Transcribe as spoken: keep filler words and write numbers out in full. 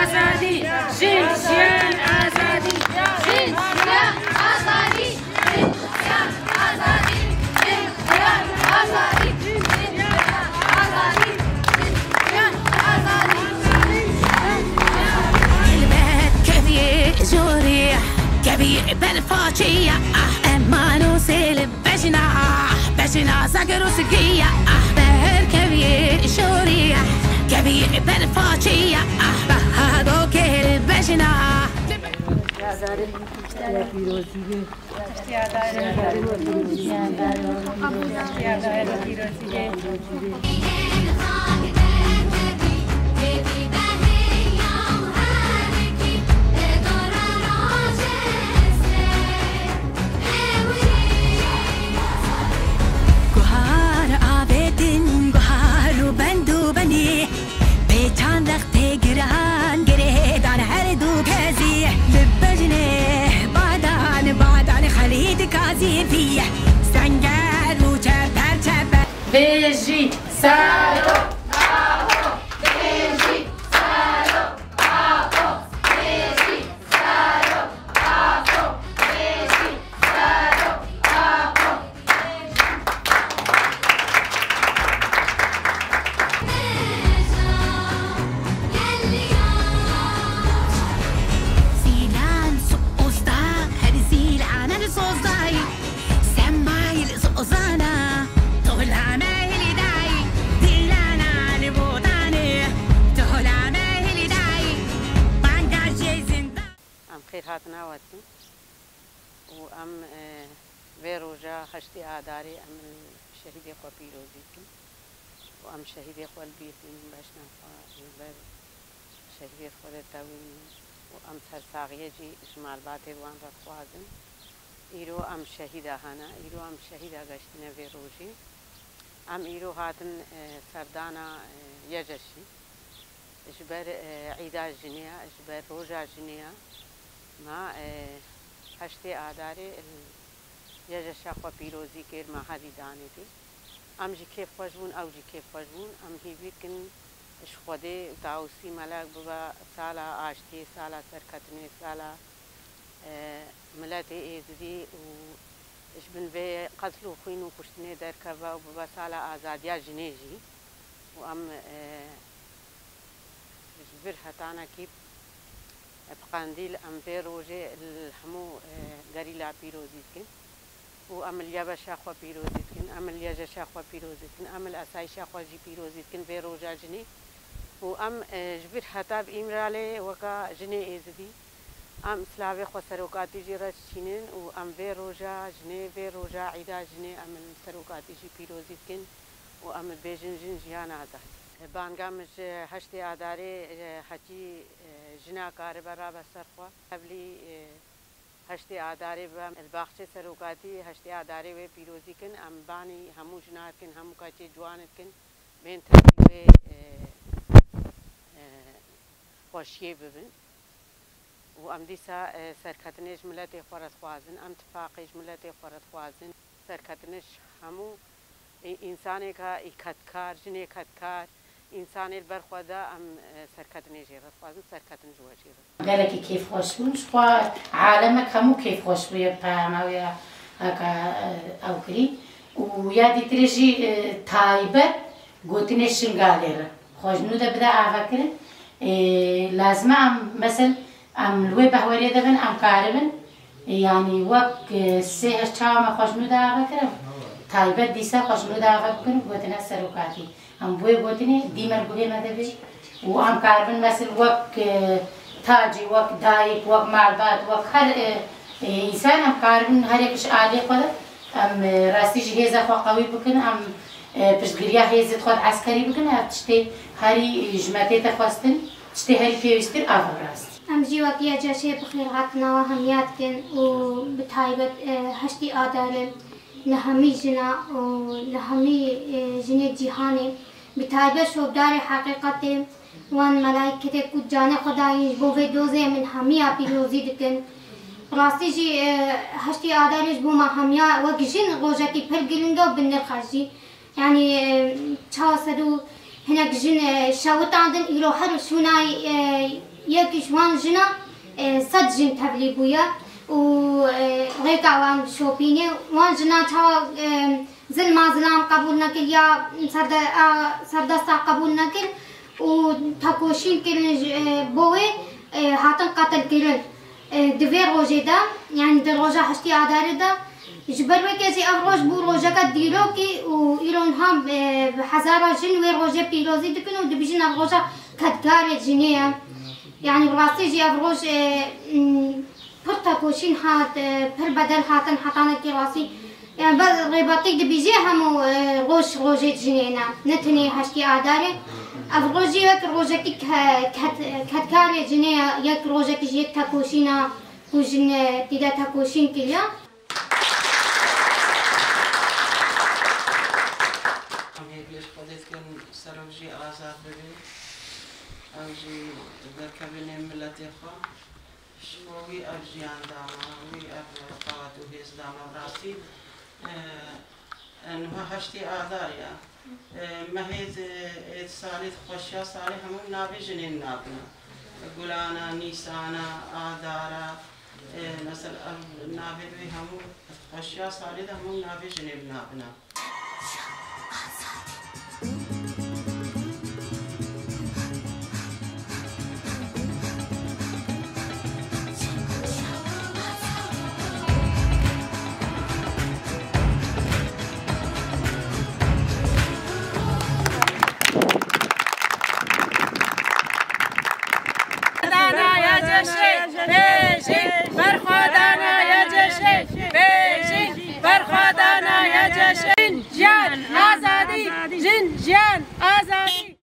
Azadî, jin, jiyan, azadî. Jin, jiyan, azadî. Jin, jiyan, azadî. Jin, jiyan, azadî. Jin, jiyan, azadî. Jin, jiyan, azadî. Helbet keviyê jorê, keviyê berfaçê ya. Ah, eman û sêl bejna, ah, bejna zeger û sigiya. Ah, ber keviyê jorê, keviyê berfaçê ya. Ah, bahado kêl bejna. Guhar avêtin, guhar û bend û benî. Pêçan rex têgiran girêdan her du kezî. Li bejnê badan, badan Xelîd Kazî bî. Senger û çeper çeper. Bêjî sero, apo, bêjî sero, apo, bêjî sero, apo, bêjî sero, apo. Zîlan sozda, her zîlanan sozdayî. Semayîl zozana, tohlame hilîdayî. Dîlana li botanê, tohlame hilîdayî. Banga jê zindan. Em xêr hatina we dîtin. Û em, e, vê roja heştê Adarê em li şehîdê xwe pîrozî dikin. Û em şehîdê xwe li bîr dînin, bejna xwe li ber şehîdê xwe de tewînin. Û em sersaxiyê jî ji malbatê wan re dixwazin. Îro em şehîda hene, îro em şehîda geştine vê rojê. Em îro hatin, e, serdana, e, Yejeşî. Ji ber, e, Îda Jinê ya, ji ber Roja Jinê ya, ma, e, heştê Adarê, e, Yejeşa xwe pîrozî kir, ma herî danê dê. Em jî kêfxweş bûn, ew jî kêfxweş bûn. Em hîvî dikin ji Xwedê û Tawusî Melek bibe sala aştiyê, sala serketinê, sala, e, miletê Êzidî û ji bin vê qetl û xwîn û kuştinê derkeve û bibe sala azadiya jinê jî. Û em, e, ji vir hetanekî bi Qendîl em vê rojê li hemû, e, gerîla pîrozî dikin. Û em li Yebeşa xwe pîrozî dikin, em li Yejeşa xwe pîrozî dikin, em li esayîşa xwe jî pîrozî dikin vê roja jinê. Û em, e, ji vir heta bi Îmralê weka jinê Êzidî, em silavê xwe serokatî jî re diçînin û em vê roja jinê, vê roja Îda Jinê em li serokatî jî pîrozî dikin û em dibêjin jin jiyan azad. Banga min ji heştê Adarê, e, hetî, e, jina karibe rabe ser xwe. Tevlî, e, heştê Adarê be, li baxçê serokatî heştê Adarê wê pîrozî kin. Em banî hemû jina dikin, hemû keçê ciwan dikin. Bên tevlî wê, e, e, xweşiyê bibin. Û em dîsa, e, serketinê ji miletê xwe re dixwazin, em tifaqê ji miletê xwe re dixwazin. Serketinê ji hemû, e, însanêka î kedkar, jinê kedkar, însanê li ber xwe de em, e, serketinê jê re dixwazin, serketin ji we jê re. Gelekî kêfxweş bûn, ji xwe alemek hemû kêfxweş bûye bi peyama wê ya, heka, e, ew kirî. Û ya dîtirê jî, e, taybet gotinê Şingalê re. Xwe ji nû de bide avekirin. Ê, lazim e em, mesel, em li wê behweriyê de bin, em karibin, ê, yanî wek, ê, sê her çawa me xwe ji nû de ave kirin, taybet dîsa xwe ji nû de ave bikin û gotine serokatî. Em bi wê gotinê dîmir guhê me de bê û em karibin, mesel, wek, ê, tacî, wek dayik, wek malbat, wek her, ê, ê, însan em karibin her yek ji aliyê xwe de. Em, e, rastî jî hêza xwe qewî bikin, em, e, piştgiriya hêzê xwe di eskerî bikin, ev tiştê herî ji me tête xwestin, tiştê herî pêwîstir ev e bi rastî. Em jî wek YCŞ'ê bi xêrhatina we hemiya dikin û bi taybet, e, heştê Adarê li hemî jina û li hemî, e, jinê cîhanê, bi taybet şopdarê heqîqetê, wan melayketê ku canê xwe dayîn ji bo vê dozê, min hemiya pîrozî dikin. Rastî jî, e, heştê Adarê ji bo me hemiya wek jin rojekî pir giring e û bi nirx e jî. Yanî, e, çawa sed û hinek jin, e, şewitandin, îro her şûnayî, e, Yek ji wan jinan, e, sed jin tevlî bûye û, e, rêka wan şopînê. Wan jinan çawa, e, zilma zilam qebûl nekir ya serde-, a, serdesta qebûl nekir û tekoşîn kirin ji, e, bo wê, e, hatin qetil kirin. E, di vê rojê de, yanî di roja heştê Adarê de, ji ber weke jî ev roj bû rojeke dîrokî û îro niha, e, bi hezara jin wê rojê pîrozî dikin û dibêjin ev roja kedkarê jinê ye. Yanî bi rastî jî ev roj, e, m, pir tekoşîn hat, e, pir bedel hatin hetanekî rastî. Yanî be-, rêbetîk dibêje hemû, e, roj rojê jinê ne. Ne tenê heştê Adarê. Ev roj jî wek rojekî ke-, ked-, kedkarê jinê ye, yek rojekî jî yek tekoşîn e ku jin, e, tê de tekoşîn kiriye. Em hêviyê ji Xwedê dikin serok jî azad bibe. Ew jî derkeve nêv miletê xwe. Ji bo wî ev jiyan dama, wî ev qewet û hêz dama. Rastî, e, e, niha heştê Adar e. E, mehê di, ê salê di xweşiya salê hemû navê jinên nabina. Gulana, Nîsana, Adara, e, mesela ev navê wî hemû di xweşiya salê de hemû navê jinên nabina. Danaya ceşê, bêjin, berxwedana ya ceşê, bêjin, berxwedana ya ceşê. Jin, jiyan, azadî, jin, jiyan, azadî.